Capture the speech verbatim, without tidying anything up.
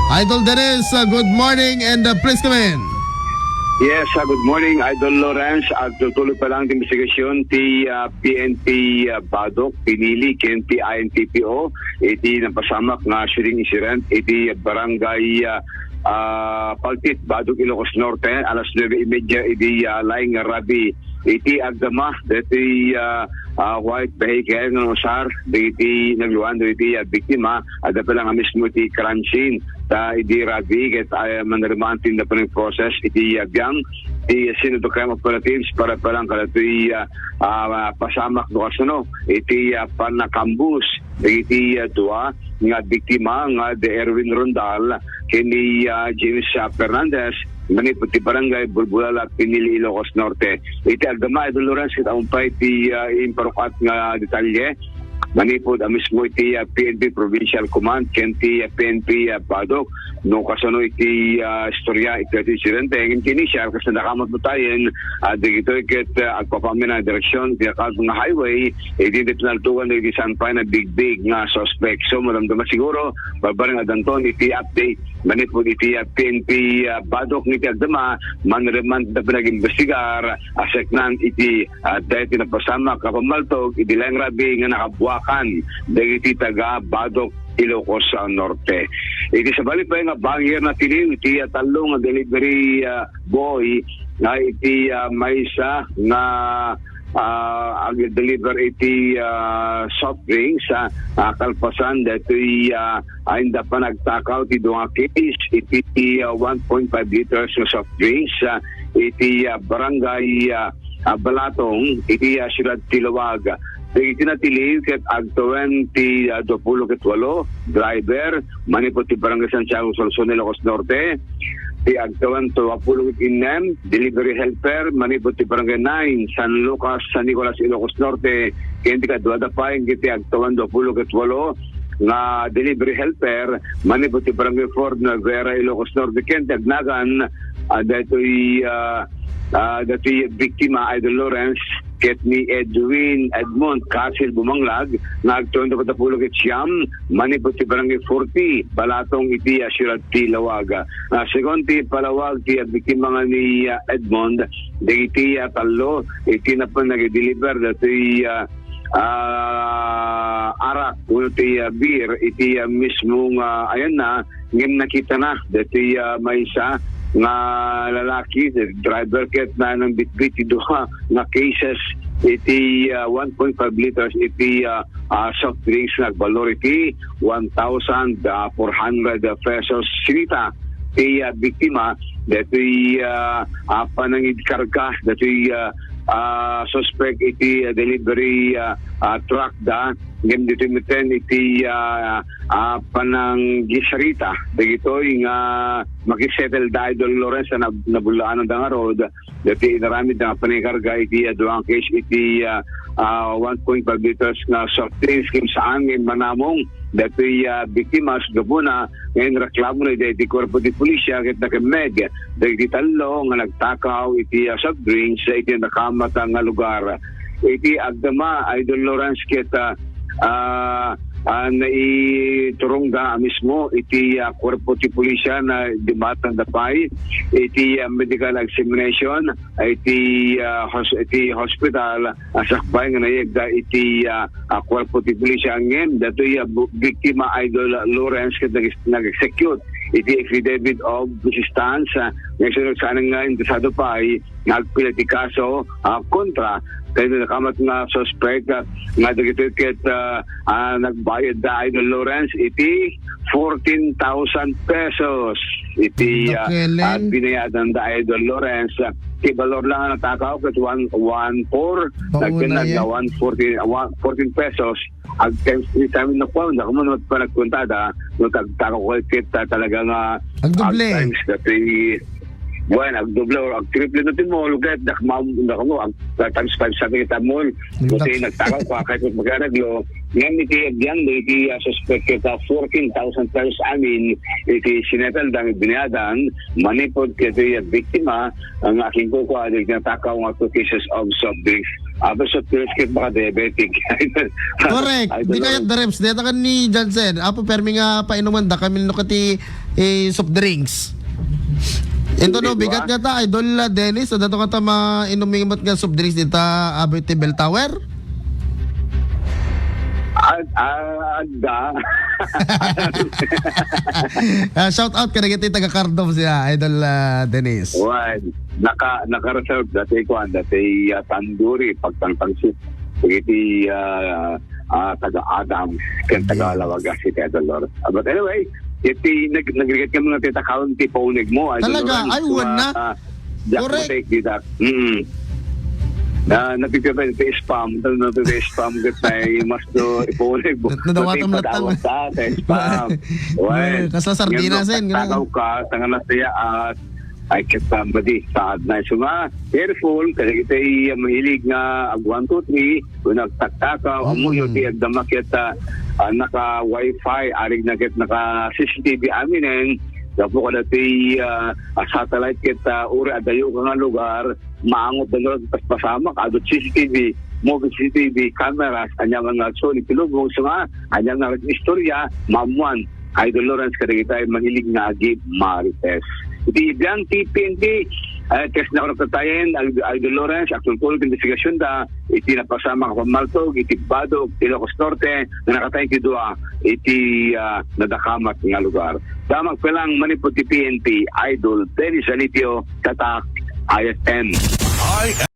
Idol Dennis, uh, good morning and, uh, please come in. Yes, uh, good morning, Idol Lawrence. Agtutuloy pa lang ti investigasyon ti, uh, P N P, uh, Badoc, pinili ken ti I N P P O iti napasamak nga shooting incident iti barangay, uh, uh, Paltit, Badoc, Ilocos Norte, alas nuebe y media idi, uh, laing nga rabii. Iti agdama dagiti, uh, uh, white vehicle nga nausar dagiti nagluan dagiti, uh, biktima, adda pay lang a mismo iti crime scene. Ta idi rabii ket, ah, manarimaan ti napneng process iti, ah, biang ti scene of the crime operatives para pa lang kadagitoy, ah, ah, pasamak no kasano iti, ah, pannakambus iti, ah, dua nga biktima nga de Erwin Rondal ken ni, ah, James, ah, Fernandez manipud ti barangay Bulbulala, Pinili, Ilocos Norte. Iti agdama, Idol Lawrence, ket awan pay ti, ah, imparuk-at nga detalye manipud a mismo iti, ah, P N P Provincial Command ken ti, ah, P N P, ah, Badoc no kasano iti, ah, istorya iti insidente. Ngem ti initial, kas nadakamat tayen, ah, dagitoy ket, ah, agpapaaminen a direksyon iti nakalbo nga highway, iti pinaltugan dagiti saan pay nga bigbig nga suspect. So, madamdama siguro, barbareng addanton iti update manipud iti, ah, P N P, ah, Badoc iti agdama, manremand da pinagimbestigar, aseknan iti, ah, daytoy napasamak a pammaltog iti laing rabii nga nakabuakan dagiti taga Badoc, Ilocos, ah, Norte. Iti sabali pay nga bangir natiliw iti, ah, tallo nga delivery, ah, boy nga iti, ah, maysa nga, ah, ag-deliver iti, ah, soft drinks, ah, ah, kalpasan daytoy, ah, a inda panagtakaw ti dua nga case iti, ah, one point five liters nga soft drinks, ah, iti, ah, barangay, ah, ah, Balatong, iti, ah, siudad ti Laoag. Dagiti natiliw ket agtawen ti, ah, duapulo ket walo, driver, manipud ti Barangay Santiago, Sorsogon, Ilocos Norte. Ti agtawen ti duapulo ket innem, delivery helper, manipud ti Barangay nine, San Lucas, San Nicolas, Ilocos Norte. Ken ti kaduada pay, iti agtawen duapulo ket walo nga delivery helper, manipud ti Barangay four, Nueva Ecija, Ilocos Norte. Ken ti agnagan, ah, daytoy, ah, ah, daytoy biktima, Idol Lawrence, ket ni Edwin Edmond Casil Bumanglag, nga agtawen ti patapulog ket siam, manipud ti Barangay forty, Balatong iti, ah, siudad ti Laoag. Ah, segun ti palawag ti, ah, biktima nga ni, ah, Edmond, dagiti, ah, tallo, iti napan nag-deliver daytoy, ah, ah, arak, wenno ti, ah, beer, iti, ah, mismo nga, ayan na, ngem nakitana daytoy, ah, maysa nga lalaki, the driver ket nanang bitbit ti dua nga cases iti, ah, one point five liters iti, ah, ah, soft drinks nga agbalor iti one thousand four hundred pesos. Sinita ti, ah, biktima daytoy, ah, ah, panangidkarga daytoy, ah, ah, suspek iti, ah, delivery, ah, ah, truck da. Ngem ditoy metten iti, ah, ah, pananggisarita dagitoy nga makisettle da, Idol Lawrence, a nab-, nabulaananda ngarud daytoy inaramid nga panangkarga iti, ah, dua nga case iti, ah, ah, one point five liters nga soft drinks, ken saan nga immanamong daytoy, ah, biktima. Ket gapuna nga inreklamo na iti kuerpo ti pulisya ket nakemmeg dagiti tallo nga nagtakaw iti, ah, soft drinks iti nakaamatan nga lugar. Iti agdama, Idol Lawrence, ket, ah, ah, ah, naiturongda a mismo iti, ah, kuerpo ti pulisya na dimatangda pay iti, ah, medical examination iti, ah, hos-, iti hospital, ah, sakbay nga nayegda iti, ah, ah, kuerpo ti pulisya. Ngem daytoy, ah, bu-, biktima, Idol Lawrence, ket nag-, nag-execute iti affidavit of resistance, ah, nga isu saan nga interesado pay nga agpila ti kaso, ah, kontra kay nakamat nga suspek, ah, nga dagitoy ket, ah, ah, nagbayad da, Idol Lawrence, iti fourteen thousand pesos iti, ah, ah, binayadan da, Idol Lawrence. Ti balor lang nga natakaw ket one, one four, nagkennad nga one fourteen, ah, one, fourteen pesos. Ag-times three time na po, naku, no, panagkuntada, no, tagtakaw ko ket, ah, talaga nga agdoble. Ag-times dati, bueno, agdoble or agtriple no ti mall, ket nakma-, naku, ag-, times five sa kita mall. No ti nagtakaw ko, kahit magkanaglo, ngem iti biang, iti, ah, suspek ket, ah, fourteen thousand pesos amin, iti sinetal dang binayadan, manipod ket iti, ah, biktima, nga akin ko, ah, iti natakaw nga two cases of soft drinks. Apo, soft drinks ket baka diabetic. Correct. Idol Di kayat Lawrence. The reps. Deta kan ni Jansen. Apo, permi nga painuman da kami no kati eh, soft drinks. Ito no, Hindi, bigat di ba? Nga ta, Idol ah, Dennis. Sa dato nga ta mainumimot nga soft drinks dita, abo iti bell tower. Ad, ah, adda. Ah, shout out ka na taga Cardom siya, Idol ah, Dennis. Wan, naka, naka-reserve dati kuan, dati ah, tandoori, pagtangtangsit. Iti ah, ah, taga Adams, ken taga Yes. Lawagas, iti Idol Lawrence. Ah, but anyway, iti nag-, nagrigat kami nga tita County Pauneg mo, Idol Talaga? Lawrence. Ay, wan na. Ah, Jack Correct. Matek, di dak. Mm. Na, napipipil ti spam, na, napipipil spam, ket na, mas do, ipunig mo. Na, nadawatan Matik mo lang patawag tama. Ta, ta spam. Wen. Well, kasla sardinas, Ngem, no, eh, ganun. Tagaw ka, tanga na siya, at, ay, ket, ah, madi, saad na. So nga, careful, kasi kita, eh, mahilig nga, ag one, two, three, Wenno agtaktakaw, ammoyo Mm. ti agdama ket, ah, ah, naka-wifi, arig na ket naka-C C T V aminen, gapu kadati, ah, ah, satellite ket, ah, uray adayo ka nga lugar, maangot da nga paspasamak, adu C C T V, mobile C C T V cameras, ania nga nga so, ni Pilubong, so nga, ania nga istorya, maammuan. Idol Lawrence, kadagiti mahilig nga agi-marites. Iti biang ti P N P, eh, test na kono tayen, Idol Lawrence, actual po, investigasyon da, iti napasamak a pammaltog, iti Bado, Ilocos Norte, nga nakatayen ti dua, iti, ah, nadakamat nga lugar. Damag pa lang manipod ti P N P, Idol Dennis Zalitio, Tatak, I F M. I